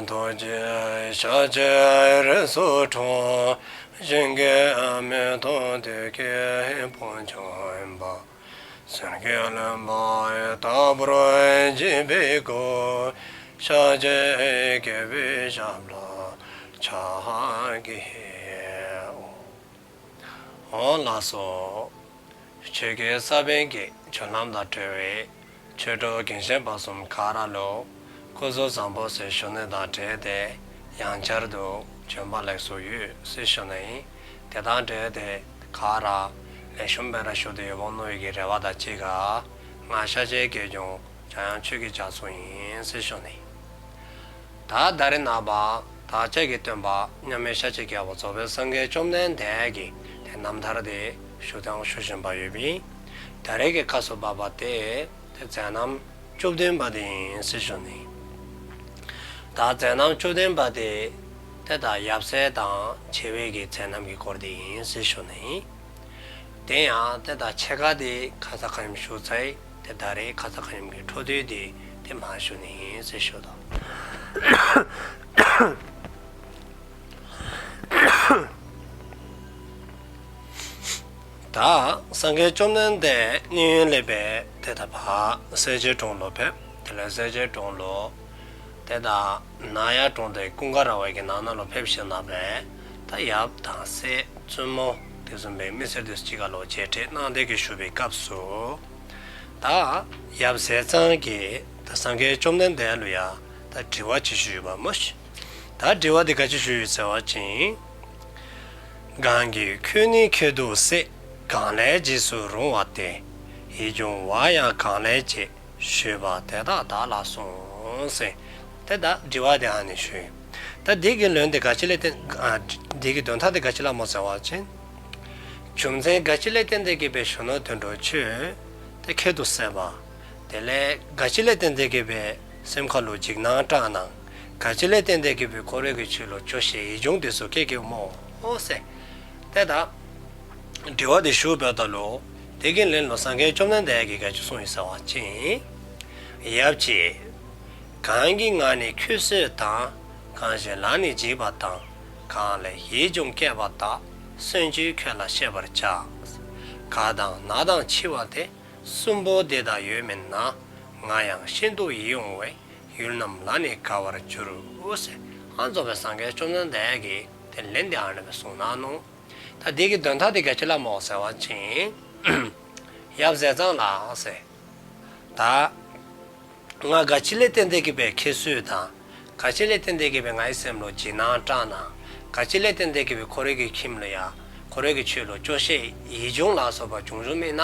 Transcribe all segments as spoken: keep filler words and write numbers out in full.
ཐུགས་རྗེ་ཤཱཀྱའི་རིགས་སུ་འཁྲུངས། ཞིང་གི་མེ་ཏོག་དུས་ཀྱི་ཕོ་ཆུང་ཡིན་པ། སེང་གེ་ལོན་པ་ལྟ་བུར་བརྗིད་པའི་སྐུ། ཤཱཀྱའི་རྒྱལ་པོའི་ཞབས་ལ་ཕྱག་བགྱིའོ། འོང་ལགས་སོ། ཆོས་ཀྱི་ས་བོན་གྱི་རྒྱུན་ལམ་དང་འབྲེལ་བའི་ཆོས་གྲོགས་རྒན་གཞོན་བར་གསུམ་ག་ར་ལུ་སྐུ་གཟུགས་བཟང་པོ་ཟེར་ཞུ་ནི་དང་འབྲེལ་ཏེ་ཡང་བསྐྱར་དུ་བྱོན་པ་ལེགས་སོ་ཡོད་ཟེར་ཞུ་ནི་ཨིན། དེ་དང་འབྲེལ་ཏེ་ག་ར་ལེགས་ཤོམ་སྦེ་ར་བཞུགས་ཏེ་ཡོདཔ་འོང་མནོ་བའི་གི་རེ་བ་དང་གཅིག་ཁར་ང་ཤཱཀྱའི་དགེ་སློང་འཇམ་དབྱངས་ཆོས་ཀྱི་རྒྱ་མཚོ་ཨིན་ཟེར་ཞུ་ནི། ད་ད་རེས་ནངས་པ་བདག་ཅག་གི་སྟོན་པ་མཉམ་མེད་ཤཱཀྱའི་རྒྱལ་པོ་རྫོགས་པའི་སངས་རྒྱས་བཅོམ་ལྡན་འདས་ཀྱི་དེ་རྣམ་ཐར་དེ་ཞུ་དང་ཞུ་བཞིན་པ་ཡོདཔ་ཨིན། ད་རེས་ཀྱི་སྐབས་སུ་བབ་པ་དེ་དེ་མཛད་རྣམ་བཅུ་བདུན་པ་དེ་ཨིན་ཟེར་ཞུ་ནི། ད་མཛད་རྣམ་བཅུ་བདུན་པ་དེ་དེ་ད་ཡབ་སྲས་དང་བྱེ་བའི་གི་མཛད་རྣམ་གྱི་སྐོར་དེ་ཨིན་ཟེར་ཞུ་ནི། དེ་ཡང་དེ་ད་ཕྱེད་ཀ་དེ་ཁ་ཙ་ཁ་ཉིནམ་ཞུ་ཚར། དེ་ད་རེས་ཁ་ཙ་ཁ་ཉིནམ་གྱི་འཕྲོ་མཐུད་དེ་དེ་མར་ཞུ་ནི་ཨིན་ཟེར་ཞུ་དོ། ད་སངས་རྒྱས་བཅོམ་ལྡན་འདས་མཉན་ཡོད་ལས་སྦེ་དེ་ད་ཕར་སེར་སྐྱའི་གྲོང་ལུ་ཕེབས། དེ་ལས་སེར་སྐྱའི་གྲོང་ལུ་དེ་ད་ནཱ་ཡ་གྲོང་དེ་ཀུན་དགའ་ར་བ་གི་ནང་ན་ལུ་ཕེབས་ཞིནམ་ལས་ད་ཡབ་དང་སྲས་བཙུན་མོ་དེ་བཟུམ་སྦེ་མི་སེར་དེ་ཚུ་གཅིག་ཁར་ལུ་མཇལ་འཕྲད་གནང་སྟེ་གི་བཞུགས་པའི་སྐབས་སུ་ད་ཡབ་ཟས་གཙང་གིས་ད་སངས་རྒྱས་བཅོམ་ལྡན་འདས་ལུ་ཡང་ད་དྲི་བ་ཅིག་ཞུ་ཡོདཔ་མས། ད་དྲི་བ་དེ་ག་ཅི་ཞུ་ཡོད་ཟེར་བ་ཅིན། གང་གིས་ཁྱོད་ནི་ཁྱད་དུ་གསད། གང་ལས་རྗེས་སུ་རུང་བ་སྟེ། ཡིད་འབྱུང་བ་ཡང་གང་ལས་སྐྱེ། ཞུས་པ་དེ་དག་བདག་ལ་གསུངས་ཟེར། དེ་ད་དྲི་བ་དེ་ཨ་ནི་ཞུ་ཡི། ད་དེ་གི་ལན་དེ་ག་ཅི་ལས་བརྟེན་ཨ་དེ་གི་དོན་དག་དེ་ག་ཅི་ལུ་སྨོ་ཟེར་བ་ཅིན། རྒྱུ་མཚན་ག་ཅི་ལས་བརྟེན་ཏེ་གི་སྦེ་གཞོན་ནུ་དོན་གྲུབ་ཁྱོད་དེ་ཁྱད་དུ་གསད་པ། དེ་ལས་ག་ཅི་ལས་བརྟེན་ཏེ་གི་སྦེ་སེམས་ཁར་ལུ་འཇིགས་སྣང་སྐྲག་སྣང་། ག་ཅི་ལས་བརྟེན་ཏེ་གི་སྦེ་འཁོར་བའི་གི་ཆོས་ལུ་སྐྱོ་ཤས་ཡིད་འབྱུང་དེ་ཚུ་སྐྱེ་གི་སྨོ་ཟེར། དེ་ད་དྲི་བ་དེ་ཞུ་བའི་ད་ལུ་དེ་གི་ལན་ལུ་སངས་རྒྱས་བཅོམ་ལྡན་འདས་ཀྱིས་ག་ཅི་གསུངས་ཡི་ཟེར་བ་ཅིན། ཡབ་ཀྱིས། གང་གིས་ང་ནི་ཁྱོད་གསོད་དང་། གང་ཞིག་ལ་ནི་འཇིགས་པ་དང་། གང་ལས་ཡིད་འབྱུང་སྐྱེས་པ་དག། གསོན་ཅིག་ཁྱོད་ལ་བཤད་པར་བྱ། རྒ་དང་ན་དང་འཆི་བ་སྟེ། གསུམ་པོ་འདི་དག་ཡོད་མིན་ན། ང་ཡང་ཤིན་ཏུ་ཡིད་འོང་བས། ཡུལ་རྣམས་ལ་ནི་དགའ་བར་འགྱུར་ཟེར། ཨ་རྫོགས་པའི་སངས་རྒྱས་བཅོམ་ལྡན་འདས་ཀྱིས་དེ་ལན་དེ་ཨ་ནི་སྦེ་གསུངས་གནང་ནུག། ད་དེ་གི་དོན་དག་དེ་ག་ཅི་ལུ་སྨོ་ཟེར་བ་ཅིན། ཡབ་ཟས་གཙང་ལགས་ཟེར། ད་ང་ག་ཅི་ལས་བརྟེན་ཏེ་གི་སྦེ་ཁྱོད་གསོད་དང་། ག་ཅི་ལས་བརྟེན་ཏེ་གི་སྦེ་ངེའི་སེམས་ལུ་འཇིགས་སྣང་སྐྲག་སྣང་། ག་ཅི་ལས་བརྟེན་ཏེ་གི་སྦེ་འཁོར་བའི་གི་ཁྱིམ་ལུ་ཡང་འཁོར་བའི་གི་ཆོས་ལུ་སྐྱོ་ཤས་ཡིད་འབྱུང་ལ་སོགས་པ་བྱུང་བྱུངམ་ཨིན་ན།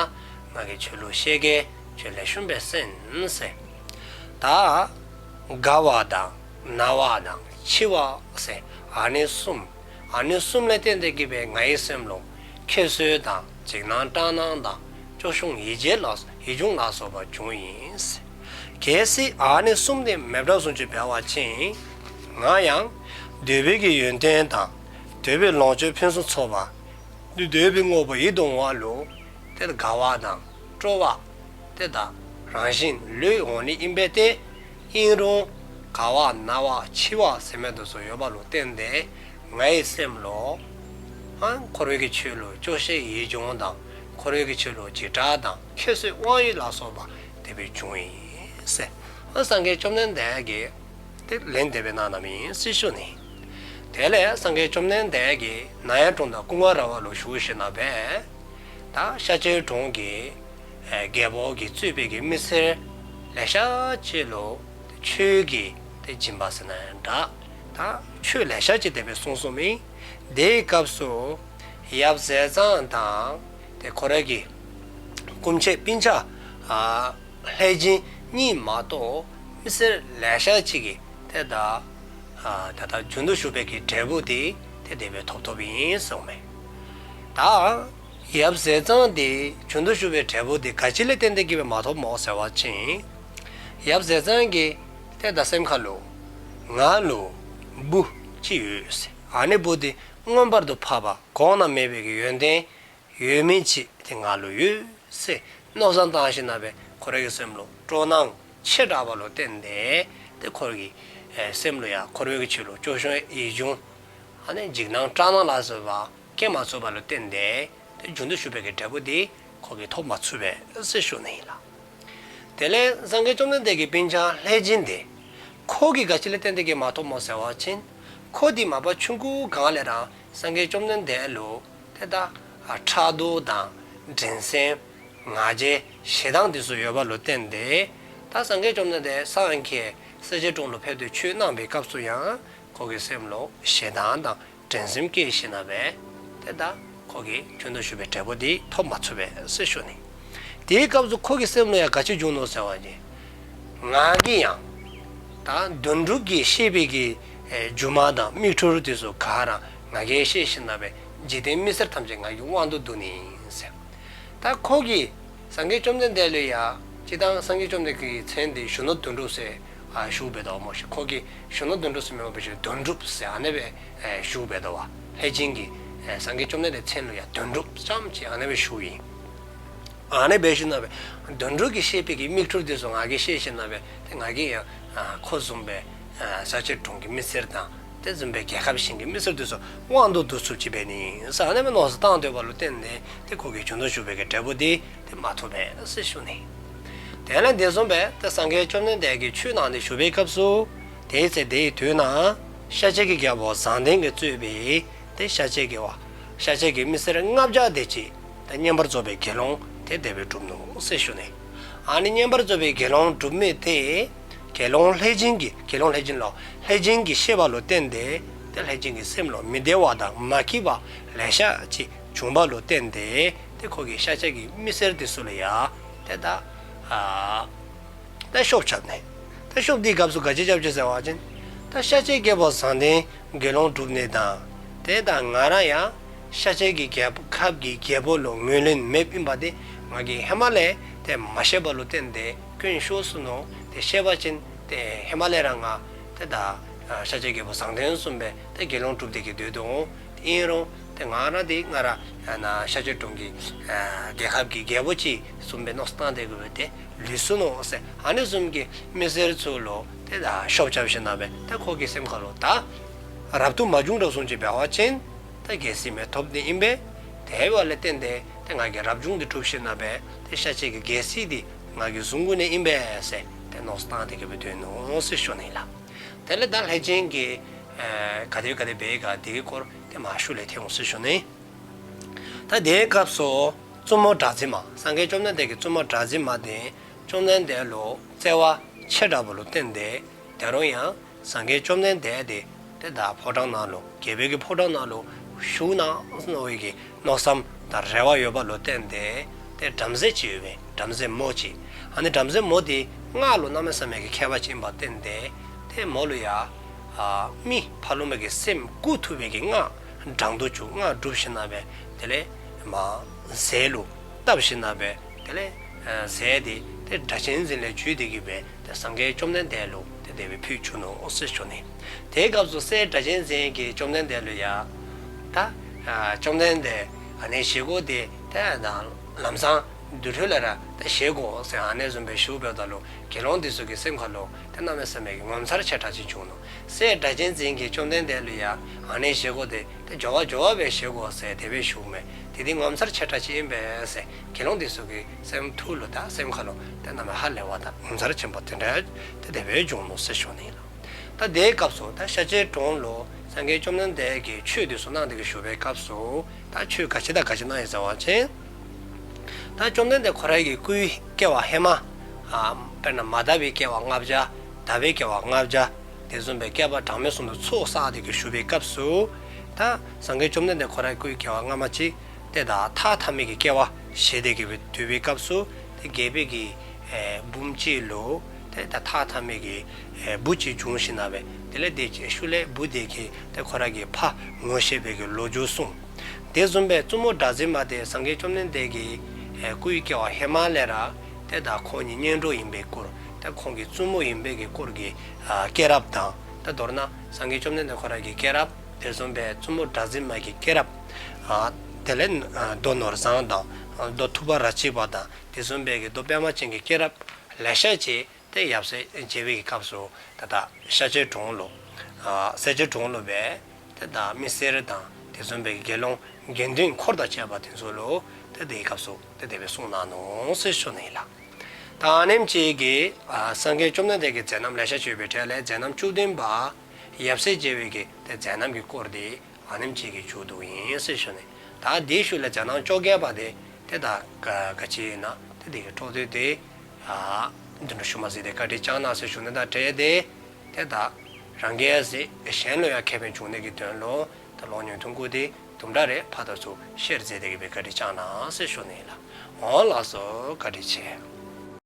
ང་གིས་ཁྱོད་ལུ་བཤད་གེ། ཁྱོད་ལེགས་ཤོམ་སྦེ་གསན་ཟེར། ད་རྒ་བ་དང་ན་བ་དང་འཆི་བ་ཟེར་ཨ་ནི་གསུམ། ཨ་ནི་གསུམ་ལས་བརྟེན་ཏེ་གི་སྦེ་ངེའི་སེམས་ལུ་ཁྱད་གསོད་དང་འཇིགས་སྣང་སྐྲག་སྣང་དང་སྐྱོ་ཤས་ཡིད་བྱེད་ལ་ཡིད་འབྱུང་ལ་སོགས་པ་བྱུང་ཡི་ཟེར། གལ་སྲིད་ཨ་ནི་གསུམ་དེ་མེདཔ་བཟུམ་ཅིག་འབད་བ་ཅིན། ང་ཡང་འདོད་པའི་གི་ཡོན་ཏན་དང་འདོད་པའི་ལོངས་སྤྱོད་ཕུན་སུམ་ཚོགས་པ། འདོད་པའི་དངོས་པོ་ཡིད་དུ་འོང་བ་ལུ་དེ་དགའ་བ་དང་སྤྲོ་བ། དེ་ད་རང་བཞིན་ལུས་འོང་ནི་ཨིན་པས་ཏེ། ཨིན་རུང་རྒ་བ་ན་བ་འཆི་བ་ཟེར་མི་དེ་ཚུ་ཡོདཔ་ལུ་བརྟེན་ཏེ་ངེའི་སེམས་ལུ་ཨ་འཁོར་བའི་གི་ཆོས་ལུ་སྐྱོ་ཤས་ཡིད་འབྱུང་དང་འཁོར་བའི་གི་ཆོས་ལུ་འཇིགས་སྐྲག་དང་ཁྱད་གསོད་དབང་ཡོད་ལ་སོགས་པ་དེ་སྦེ་བྱུང་ཡི་ཟེར། ཨ་སངས་རྒྱས་བཅོམ་ལྡན་འདས་ཀྱིས་དེ་ལན་དེ་སྦེ་གནང་གནངམ་ཨིན་ཟེར་ཞུ་ནི། དེ་ལས་སངས་རྒྱས་བཅོམ་ལྡན་འདས་ཀྱིས་ནཱ་ཡ་གྲོང་དང་ཀུན་དགའ་ར་བ་ལུ་བཞུགས་ཞིནམ་ལས་ད་ཤཱཀྱའི་གྲོང་གི་ཨེ་རྒྱལ་པོ་གིས་གཙོས་པའི་གི་མི་སེར་ལེ་ཤ་ཅིག་ལུ་ཆོས་ཀྱི་དེ་སྦྱིན་པ་ཟེར་ན་ཡང་འདྲ། ད་ཆོས་ལེ་ཤ་ཅིག་དེ་སྦེ་གསུངས་གསུངསམ་ཨིན། དེའི་སྐབས་སུ་ཡབ་ཟས་གཙང་དང་དེ་ཁོ་རའི་གི་སྐུ་མཆེད་སྤུན་ཆ་ཨ་ལྷས་སྦྱིན་གཉིས་མ་གཏོགས་མི་སེར་ལེ་ཤ་ཅིག་གིས་དེ་ད་ཨ་ད་ལྟ་རྒྱུན་དུ་ཞུགས་པའི་གི་འབྲས་བུ་དེ་དེ་དེ་སྦེ་ཐོབ་ཐོབཔ་ཨིན་གསུངསམ་མས། ད་ཡབ་ཟས་གཙང་དེ་རྒྱུན་དུ་ཞུགས་པའི་འབྲས་བུ་དེ་ག་ཅི་ལས་བརྟེན་ཏེ་གི་སྦེ་མ་ཐོབ་སྨོ་ཟེར་བ་ཅིན། ཡབ་ཟས་གཙང་གིས་དེ་ད་སེམས་ཁར་ལུ་ང་ལུ་བུ་ཅིག་ཡོད་ཟེར། ཨ་ནི་བུ་དེ་མངོན་པར་དུ་འཕགས་པ་གོང་ན་མེད་པའི་གི་ཡོན་ཏན་ཡོད་མི་ཅིག་དེ་ང་ལུ་ཡོད་ཟེར་མནོ་བསམ་བཏང་ཞིནམ་ལས་ཁོ་རའི་གི་སེམས་ལུ་སྤྲོ་སྣང་ཆེ་དྲགས་པ་ལུ་བརྟེན་ཏེ་དེ་ཁོ་རའི་གི་ སེམས་ལུ་ཡང་འཁོར་བའི་གི་ཆོས་ལུ་སྐྱོ་ཤས་ཡིད་གཞུངམ་ཨ་ནི་འཇིགས་སྣང་སྐྲག་སྣང་ལ་སོགས་པ་སྐྱེ་མ་ཚུགས་པ་ལུ་བརྟེན་ཏེ་ཏེ་རྒྱུན་དུ་ཞུགས་པའི་གི་འབྲས་བུ་འདི་ཁོ་གིས་ཐོབ་མ་ཚུགས་པས་ཟེར་ཞུ་ནི་ཨིན་ལགས། དེ་ལས་སངས་རྒྱས་བཅོམ་ལྡན་འདས་ཀྱི་སྤུན་ཆ་ལྷས་སྦྱིན་འདི་ཁོ་གིས་ག་ཅི་ལུ་བརྟེན་ཏེ་གིས་མ་ཐོབ་སྨོ་ཟེར་བ་ཅིན་ཁོ་འདི་མ་པ་ཆུང་ཀུ་སྒང་ལས་ར་སངས་རྒྱས་བཅོམ་ལྡན་འདས་ལུ་ཏེ་ད་ཕྲག་དོག་དང་འགྲན་སེམས་ང་རྒྱལ་ཞེ་སྡང་འདི་ཚུ་ཡོད་པ་ལུ་བརྟེན་ཏེ་ད་སངས་རྒྱས་བཅོམ་ལྡན་འདས་སངས་རྒྱས་ས་སྐྱའི་གྲོང་ལུ་ཕེབས་ཏེ་ཆོས་གནང་བའི་སྐབས་སུ་ཡང་ཁོ་གི་སེམས་ལུ་ཞེ་སྡང་དང་འགྲན་སེམས་སྐྱེས་ཞིནམ་ལས་ཏེ་ད་ཁོ་གིས་རྒྱུན་དུ་ཞུགས་པའི་འབྲས་བུ་འདི་ཐོབ་མ་ཚུགས་པས་ཟེར་ཞུ་ནི། དེའི་སྐབས་སུ་ཁོ་གི་སེམས་ལུ་ཡང་ག་ཅི་བྱུང་ནུག་ཟེར་བ་ཅིན་ང་གིས་ཡང་ད་དོན་གྲུབ་ཀྱིས་བཤད་པའི་གི་སྒྱུ་མ་དང་མིག་འཕྲུལ་འདི་ཚུ་ག་ར་ང་གིས་ཤེས་ཞིནམ་ལས་འཇིག་རྟེན་མི་སེར་ཐམས་ཅད་ང་གི་དབང་དུ་བསྡུ་ནི་ཨིན་ཟེར། ད་ཁོ་གིས་སངས་རྒྱས་བཅོམ་ལྡན་འདས་ལུ་ཡང་སྤྱིར་བཏང་སངས་རྒྱས་བཅོམ་ལྡན་གྱི་མཚན་འདི་གཞོན་ནུ་དོན་གྲུབ་ཟེར་ཨ་ཞུཝ་འབད་དོ་སྨོ་ཤིག། ཁོ་གིས་གཞོན་ནུ་དོན་གྲུབ་ཟེར་མེན་པར་དོན་གྲུབ་ཟེར་ཨ་ནི་སྦེ་ཨེ་ཞུཝ་འབད་དོ་བ། ལྷས་སྦྱིན་གྱིས་ཨེ་སངས་རྒྱས་བཅོམ་ལྡན་འདས་མཚན་ལུ་ཡང་དོན་གྲུབ་ཙམ་ཅིག་ཨ་ནི་སྦེ་ཞུཝ་ཨིན། ཨ་ནི་སྦེ་ཞིནམ་ལས་དོན་གྲུབ་ཀྱིས་བཤད་པའི་གི་མིག་འཕྲུལ་འདི་ཚུ་ང་གིས་ཤེས་ཞིནམ་ལས་ཏེ་ང་གིས་ཡང་ཨ་ཁོ་བཟུམ་སྦེ་ཨ་ས་སྐྱའི་གྲོང་གི་མི་སེར་དང་དེ་བཟུམ་སྦེ་རྒྱལ་ཁབ་གཞན་གྱི་མི་སེར་འདི་ཚུ་དབང་དུ་བསྡུ་ཚུགསཔ་ཅིག་འབད་ནི་ཟེར་ཨ་ནི་སྦེ་མནོ་བསམ་བཏང་སྡོདཔ་ལུ་བརྟེན་ཏེ་ཏེ་ཁོ་གིས་རྒྱུན་དུ་ཞུགས་པའི་གི་འབྲས་བུ་འདི་ཏེ་མ་ཐོབ་པས་ཟེར་ཞུ་ནི། དེ་ལས་དེ་བཟུམ་སྦེ་ཏེ་སངས་རྒྱས་བཅོམ་ལྡན་འདས་ཀྱིས་ཆོས་གནང་སྟེ་བཞུགས་པའི་སྐབས་སུ་དེའི་ཚེ་དེའི་དུས་ན་ཤཱཀྱའི་གི་རྒྱལ་པོ་བཟང་ལྡན་གྱིས་གཙོས་པའི་ཏེ་ཤཱཀྱའི་གི་བ་ཤཱཀྱའི་གི་མི་སེར་ལྔ་བརྒྱ་དེ་ཅིག་ཏེ་བསྙེན་པར་རྫོགས་པའི་དགེ་སློང་དེ་དེ་སྦེ་གྲུབ་ནུག་ཟེར་ཞུ་ནི། ཨ་ནི་བསྙེན་པར་རྫོགས་པའི་དགེ་སློང་གྲུབ་མི་དེ་དགེ་སློང་ལྷས་སྦྱིན་གྱིས་དགེ་སློང་ལྷས་སྦྱིན་ལོ་ལྷས་སྦྱིན་གྱིས་ཤེས་པ་ལུ་བརྟེན་ཏེ་ཏེ་ལྷས་སྦྱིན་གྱི་སེམས་ལུ་མི་བདེ་བ་དང་མ་སྐྱིད་པ་ལེ་ཤ་ཅིག་བྱུང་བ་ལུ་བརྟེན་ཏེ་ཏེ་ཁོ་གིས་ཤཱཀྱ་གི་མི་སེར་དེ་ཚུ་ལུ་ཡང་ཏེ་ད་ཨ་ད་ཤོབ་རྐྱབ་ནི། ད་ཤོབ་དེའི་སྐབས་སུ་ག་ཅི་རྐྱབ་ཅི་ཟེར་བ་ཅིན་ད་ཤཱཀྱའི་རྒྱལ་པོ་བཟང་ལྡན་དགེ་སློང་གྲུབ་ནི་དང་ཏེ་ད་ང་ར་ཡང་ཤཱཀྱའི་གི་རྒྱལ་པོ་ཁབ་ཀྱི་རྒྱལ་པོ་ལུ་ངོས་ལེན་མེདཔ་ཨིན་པ་དེ་ང་གིས་ཧེ་མ་ལས་ཏེ་མ་ཤེས་པ་ལུ་བརྟེན་ཏེ་སྐྱོན་ཤོར་སོ་ནུག། ཏེ་ཤེས་པ་ཅིན་ཏེ་ཧེ་མ་ལས་ར་ང་ཏེ་ད་ཤཱཀྱའི་རྒྱལ་པོ་བཟང་ལྡན་བཟུམ་སྦེ་ཏེ་དགེ་སློང་གྲུབ་སྟེ་གིས་སྡོད་དོ་འོང་། ཏེ་ཨིན་རུང་ཏེ་ང་ར་འདི་ང་ར་ཨ་ནཱ་ཤཱཀྱའི་གྲོང་གི་ཨ་རྒྱལ་ཁབ་ཀྱི་རྒྱལ་པོ་ཅིག་བཟུམ་སྦེ་མནོ་བསམ་བཏང་སྟེ་གིས་སྦེ་ཏེ་ལུས་སོ་ནུག་ཟེར། ཨ་ནི་བཟུམ་གྱི་མི་སེར་ཚུ་ལུ་ཏེ་ད་ཤོབ་རྐྱབ་ཞིནམ་ལས་ཏེ་ཁོ་གི་སེམས་ཁ་ལུ་ད་རབ་ཏུ་མ་བྱུང་དྲགས་བཟུམ་ཅིག་འབད་བ་ཅིན་ད་རྒྱལ་སྲིད་མི་ཐོབ་ནི་ཨིན་པས། དེ་འབདཝ་ལས་བརྟེན་ཏེ་ཏེ་ང་གིས་རབ་བྱུང་འདི་སྒྲུབ་ཞིནམ་ལས་ཏེ་ཤཱཀྱའི་གི་རྒྱལ་སྲིད་འདི་ང་གིས་བཟུང་དགོ་ནི་ཨིན་པས་ཟེར་ཏེ་མནོ་བསམ་བཏང་སྟེ་གིས་སྦེ་སྡོད་ནུག་ཟེར་ཞུ་ནི་ལགས། དེ་ལས་ད་ལྷས་སྦྱིན་གྱིས་ཨེ་ག་དེ་ག་དེ་འབད་ག་དེ་གི་སྐོར་ཏེ་མར་ཤུལ་ལས་ཐོན་འོང་ཟེར་ཞུ་ནི། ད་དེའི་སྐབས་སུ་བཙུན་མོ་གྲགས་འཛིན་མ་སངས་རྒྱས་བཅོམ་ལྡན་འདས་ཀྱི་བཙུན་མོ་གྲགས་འཛིན་མ་དེ་བཅོམ་ལྡན་འདས་ལུ་བརྩེ་བ་ཆེ་དྲགས་པ་ལུ་བརྟེན་ཏེ་ད་རུང་ཡང་སངས་རྒྱས་བཅོམ་ལྡན་འདས་དེ་ཏེ་ད་ཕོ་བྲང་ནང་ལུ་རྒྱལ་པོའི་གི་ཕོ་བྲང་ནང་ལུ་བཞུགས་གནང་ཟེར་བའི་གི་མནོ་བསམ་དང་རེ་བ་ཡོད་པ་ལུ་བརྟེན་ཏེ་ཏེ་བྲམ་ཟེ་ཅིག་ཡོད་པས། བྲམ་ཟེ་མོ་ཅིག། ཨ་ནི་བྲམ་ཟེ་མོ་དེ་སྔགས་ལུ་གནམ་མེད་ས་མེད་ཀྱི་མཁས་པ་ཅིག་ཨིན་པ་བརྟེན་ཏེ་ཏེ་མོ་ལུ་ཡང་ཨ་མི་ཕ་རོལ་པོ་གི་སེམས་བཀུག་ཐུབ་པའི་གི་སྔགས་བགྲང་དུ་བཅུག། སྔགས་བསྒྲུབས་ཞིནམ་ལས་དེ་ལས་མར་ཟས་ལུ་བཏབ་ཞིནམ་ལས་དེ་ལས་ཨ་ཟས་དེ་ཏེ་སྒྲ་གཅན་འཛིན་ལས་བརྒྱུད་དེ་གིས་སྦེ་ཏེ་སངས་རྒྱས་བཅོམ་ལྡན་འདས་ལུ་ཏེ་དེ་སྦེ་ཕུལ་བཅུག་ནུག་ཟེར་ཞུ་ནི། དེའི་སྐབས་སུ་སྲས་སྒྲ་གཅན་འཛིན་གྱིས་བཅོམ་ལྡན་འདས་ལུ་ཡང་ད་ཨ་བཅོམ་ལྡན་འདས་ཨ་ནི་བཞེས་སྒོ་དེ་ཏེ་ད་ལམ་སང་དུར་ཁྲོད་ལས་ར་ཏེ་བཞེས་དགོ་ཟེར་ཨ་ནི་བཟུམ་སྦེ་ཞུཝ་འབདཝ་ད་ལུ་དགེ་སློང་དེ་ཚུ་གི་སེམས་ཁ་ལུ་ཏེ་གནམ་མེད་ས་མེད་ཀྱི་ངོ་མཚར་ཆེ་དྲགས་ཅིག་བྱུང་ནུག། སྲས་སྒྲ་གཅན་འཛིན་གྱིས་བཅོམ་ལྡན་འདས་ལུ་ཡང་ཨ་ནི་བཞེས་སྒོ་དེ་ཏེ་མགྱོགས་པ་མགྱོགས་པ་སྦེ་བཞེས་དགོ་ཟེར་དེ་སྦེ་ཞུཝ་མས། དེ་དེ་ངོ་མཚར་ཆེ་དྲགས་ཅིག་ཨིན་པས་ཟེར་དགེ་སློང་དེ་ཚུ་གི་སེམས་ཐུགས་ལུ་ད་སེམས་ཁ་ལུ་ཏེ་གནམ་མེད་ཧ་ལས་པ་དང་ངོ་མཚར་ཆེན་པོ་དེ་འདྲ་ཏེ་དེ་སྦེ་བྱུང་ནུག་ཟེར་ཞུ་ནི་ལགས། ད་དེའི་སྐབས་སུ་ད་ཤཱཀྱའི་གྲོང་ལུ་སངས་རྒྱས་བཅོམ་ལྡན་འདས་ཀྱིས་ཆོས་དེ་ཚུ་གནང་སྟེ་གིས་བཞུགས་པའི་སྐབས་སུ་ད་ཆོས་ག་ཅི་དང་ག་ཅི་གནང་ཡི་ཟེར་བ་ཅིན་ད་བཅོམ་ལྡན་འདས་ཁོ་རའི་གི་སྐུའི་སྐྱེ་བ་ཧེ་མ་ཨ་དཔེར་ན་མ་དག་པའི་སྐྱེ་བ་ལྔ་བརྒྱ། དག་པའི་སྐྱེ་བ་ལྔ་བརྒྱ། དེ་བཟུམ་སྦེ་བསྐལ་པ་གྲངས་མེད་གསུམ་དུ་ཚོགས་བསགས་ཏེ་གིས་བཞུགས་པའི་སྐབས་སུ་ད་སངས་རྒྱས་བཅོམ་ལྡན་འདས་ཁོ་རའི་སྐུའི་སྐྱེ་བ་སྔ་མ་ཅིག་ཏེ་ད་ཐ་ཐ་མལ་གྱི་སྐྱེ་བ་བཞེས་ཏེ་གིས་སྦེ་སྡོད་པའི་སྐབས་སུ་ཏེ་རྒྱལ་པོའི་གི་ཨེ་བུམོ་ཅིག་ལུ་ཏེ་ད་ཐ་ཐ་མལ་གྱི་ཨེ་བུ་ཅིག་བྱུང་ཞིནམ་ལས་དེ་ལས་དེ་ཤུལ་ལས་བུ་དེ་གིས་ཏེ་ཁོ་རའི་གི་ཕ་ངོ་ཤེས་པའི་གི་ལོ་རྒྱུས་གསུངས། དེ་བཟུམ་སྦེ་བཙུན་མོ་གྲགས་འཛིན་མ་དེ་སངས་རྒྱས་བཅོམ་ལྡན་འདས་ཀྱི་ཨེ་སྐུའི་སྐྱེ་བ་ཧེ་མ་ལས་ར་ཏེ་ད་ཁོང་གཉིས་གཉེན་གྲོགས་ཨིན་པའི་སྐོར་ཏེ་ཁོང་གི་བཙུན་མོ་ཨིན་པའི་གི་སྐོར་གྱི་ཨ་སྐྱེས་རབས་དང་ད་མདོར་ན་སངས་རྒྱས་བཅོམ་ལྡན་འདས་ཁོ་རའི་གི་སྐྱེས་རབས་དེ་བཟུམ་སྦེ་བཙུན་མོ་གྲགས་འཛིན་མ་གི་སྐྱེས་རབས་ཨ་དེ་ལས་ཨ་མདོ་ནོར་བཟང་དང་ཨ་མདོ་ཐུབ་པ་ར་གཅིག་པ་དང་དེ་བཟུམ་སྦེ་གི་མདོ་པདྨ་ཅན་གྱི་སྐྱེས་རབས་ལེ་ཤ་ཅིག་ ཏེ་ཡབ་སྲས་མཇལ་བའི་གི་སྐབས་སུ་ད་ད་ཤཱཀྱའི་གྲོང་ལུ་ཨ་སེར་སྐྱའི་གྲོང་ལུ་སྦེ་ཏེ་ད་མི་སེར་དང་དེ་བཟུམ་སྦེ་དགེ་སློང་དགེ་འདུན་འཁོར་དང་བཅས་པ་དེ་ཚུ་ལུ་ཏེ་དེའི་སྐབས་སུ་ཏེ་དེ་སྦེ་གསུངས་གནང་ནུག་ཟེར་ཞུ་ནི་ལགས། ད་ཨ་ནེམ་ཅིག་གིས་ཨ་སངས་རྒྱས་བཅོམ་ལྡན་འདས་ཀྱི་མཛད་རྣམ་ལེ་ཤ་ཅིག་ཡོད་པའི་གྲས་ལས་མཛད་རྣམ་བཅུ་བདུན་པ་ཡབ་སྲས་མཇལ་བའི་གི་ཏེ་མཛད་རྣམ་གྱི་སྐོར་དེ་ཨ་ནེམ་ཅིག་གིས་མཇུག་བསྡུཝ་ཨིན་ཟེར་ཞུ་ནི། ད་དེའི་ཤུལ་ལས་མཛད་རྣམ་བཅོ་བརྒྱད་པ་དེ་ཏེ་ད་ག་ག་ཅི་ཨིན་ན་ཏེ་དེ་གི་འཕྲོ་མཐུད་དེ་ཨ་བདུན་ཕྲག་ཤུལ་མ་གཟིགས་ཏེ་བཀའ་དྲིན་བསྐྱང་གནང་ཟེར་ཞུ་ནི་དང་འབྲེལ་ཏེ་ཏེ་ད་རང་གིས་གཟིགས་གཞན་ལུ་ཡང་ཁེ་ཕན་འབྱུང་ནི་གི་དོན་ལུ་ད་ལོག་ཉན་ཐུང་ཀུ་དེ་དུམ་གྲ་རེ་ཕར་དང་ཚུར་ཤེར་མཛད་དེ་གི་སྦེ་བཀའ་དྲིན་བསྐྱང་གནང་ཟེར་ཞུ་ནི་ལགས། འོང་ལགས་སོ། བཀའ་དྲིན་ཆེ།